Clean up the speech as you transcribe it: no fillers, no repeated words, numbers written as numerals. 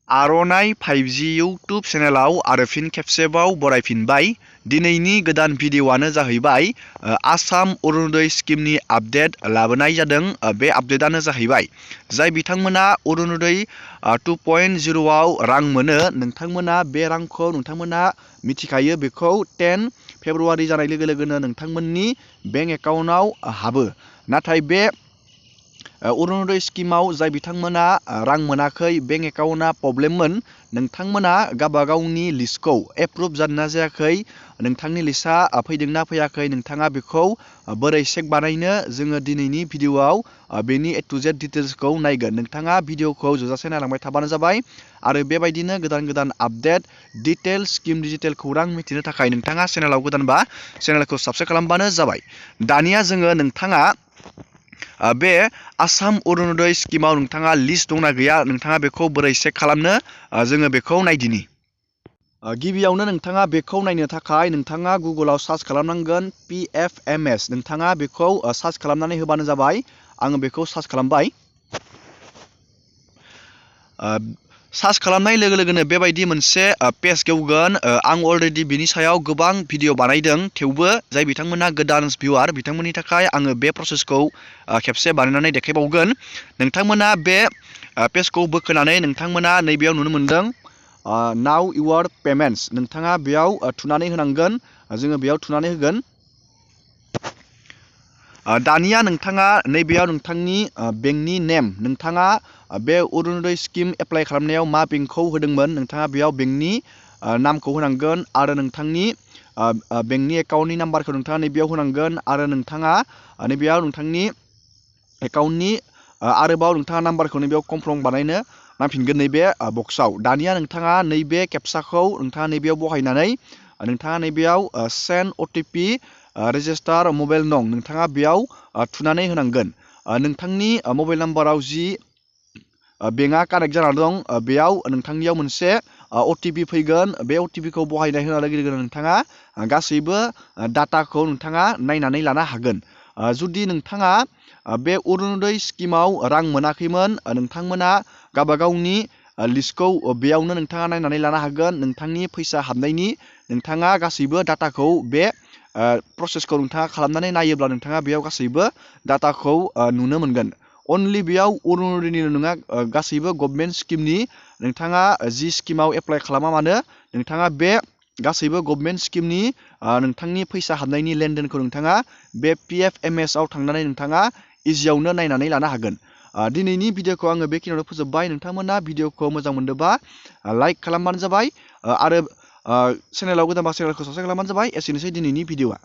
आर'नाइ 5G YouTube चेनेलाव आरो फिन खेबसेबाव बरायफिनबाय। दिनैनि गोदान भिडिअ'आनो जाहैबाय आसाम अरुण'दय स्किमनि आपडेट लाबोनाय जादों। बे आपडेटआनो जाहैबाय जाय बिथांमोना अरुण'दय 2.0आव रां मोनो, नोंथांमोना बे रांखौ नोंथांमोना मिथिखायो, बेखौ 10 फेब्रुवारि जानाय लोगो लोगोनो नोंथांमोननि बेंक एकाउन्टआव हाबो। नाथाय बे अरुण'दय स्किमाव जाय बिथांमोना रां मोनाखै, बेंक एकाउन्टआ प्रब्लेममोन, नोंथांमोना गावबागावनि लिस्टखौ एप्रुभ जादोंना जायाखै, नोंथांनि लिस्टआ फैदोंना फैयाखै, नोंथाङा बेखौ बोरै चेक बानायनो, जोङो दिनैनि भिडिअ'आव बेनि A to Z डिटेल्सखौ नायगोन। नोंथाङा भिडिअ'खौ जोबजासे नायलांबाय थाबानो जाबाय आरो बेबायदिनो गोदान गोदान आपडेट डिटेल स्किम डिजिटेल खौरां मिथिनो थाखाय नोंथाङा चेनेलाव गोदानबा चेनेलखौ साबस्क्राइब खालामबानो जाबाय। दानिया जोङो नोंथाङा बे आसाम अरुण'दय स्किमाव नोंथाङा लिस्ट दंना गैया, नोंथाङा बेखौ बोरै चेक खालामनो, जोङो बेखौ नायदिनि। गिबियावनो नोंथाङा बेखौ नायनो थाखाय नोंथाङा गुगोलाव सार्च खालामनांगोन PFMS। नोंथाङा बेखौ सार्च खालामनानै होबानो जाबाय। आङो बेखौ सार्च खालामबाय। सार्च खालामनाय लोगो लोगोनो बेबायदि मोनसे पेज गेवगोन। आं अलरेडि बिनि सायाव गोबां भिडिअ बानायदों, थेवबो जाय बिथांमोना गोदान भिउआर बिथांमोननि थाखाय आङो बे प्रसेसखौ खेबसे बानायनानै देखायबावगोन। नोंथांमोना बे पेजखौ बोखोनानै नोंथांमोना नैबेयाव नुनो मोनदों नाउ इउर पेमेन्ट्स। नोंथाङा बेयाव थुनानै होनांगोन। जोङो बेयाव थुनानै होगोन। दानिया नोंथाङा नैबेयाव नोंथांनि बेंकनि नेम, नोंथाङा बे अरुण'दय स्किम एप्लाइ खालामनायाव मा बेंकखौ होदोंमोन, नोंथाङा बेयाव बेंकनि नामखौ होनांगोन आरो नोंथांनि बेंकनि एकाउन्टनि नाम्बारखौ नोंथाङा नैबेयाव होनांगोन आरो नोंथाङा नैबेयाव नोंथांनि एकाउन्टनि आरोबाव नोंथाङा नाम्बारखौ नैबेयाव कनफार्म बानायनो नांफिनगोन नैबे बक्सआव। दानिया नोंथाङा नैबे केपसाखौ नोंथाङा नैबेयाव बहायनानै नोंथाङा नैबेयाव सेन्ड OTP रेजिस्टार मबाइल नं, नोंथाङा बेयाव थुनानै होनांगोन। नोंथांनि मबाइल नाम्बाराव जि बेंकआ कानेक्ट जाना दं, बेयाव नोंथांनियाव मोनसे OTP फैगोन। बे OTPखौ बहायनाय होनाय लोगो लोगोनो नोंथाङा गासैबो डाटाखौ नोंथाङा नायनानै लानो हागोन। जुदि नोंथाङा बे अरुण'दय स्किमाव रां मोनाखैमोन, नोंथांमोना गावबागावनि लिस्टखौ बेयावनो नोंथाङा नायनानै लानो हागोन। नोंथांनि फैसा हाबनायनि नोंथाङा गासैबो डाटाखौ बे प्रसेसखौ नोंथाङा खालामनानै नायोब्ला नोंथाङा बेयाव गासैबो डाटाखौ नुनो मोनगोन। अनलि बेयाव अरुण'दयनिल' नङा, गासैबो गभर्नमेन्ट स्किमनि नोंथाङा जि स्किमाव एप्लाइ खालामा मानो, नोंथाङा बे गासैबो गभर्नमेन्ट स्किमनि नोंथांनि फैसा हाबनायनि लेनदेनखौ नोंथाङा बे PFMS आव थांनानै नोंथाङा इजियावनो नायनानै लानो हागोन। दिनैनि भिडिअखौ आङो बेखिनियावनो फोजोबबाय। नोंथांमोना भिडिअखौ मोजां मोनदोंबा लाइक खालामबानो जाबाय आरो चेनेलाव गोदानबा चेनेलखौ साबस्क्राइब खालामबानो जाबाय। एसेनोसै दिनैनि भिडिअआ।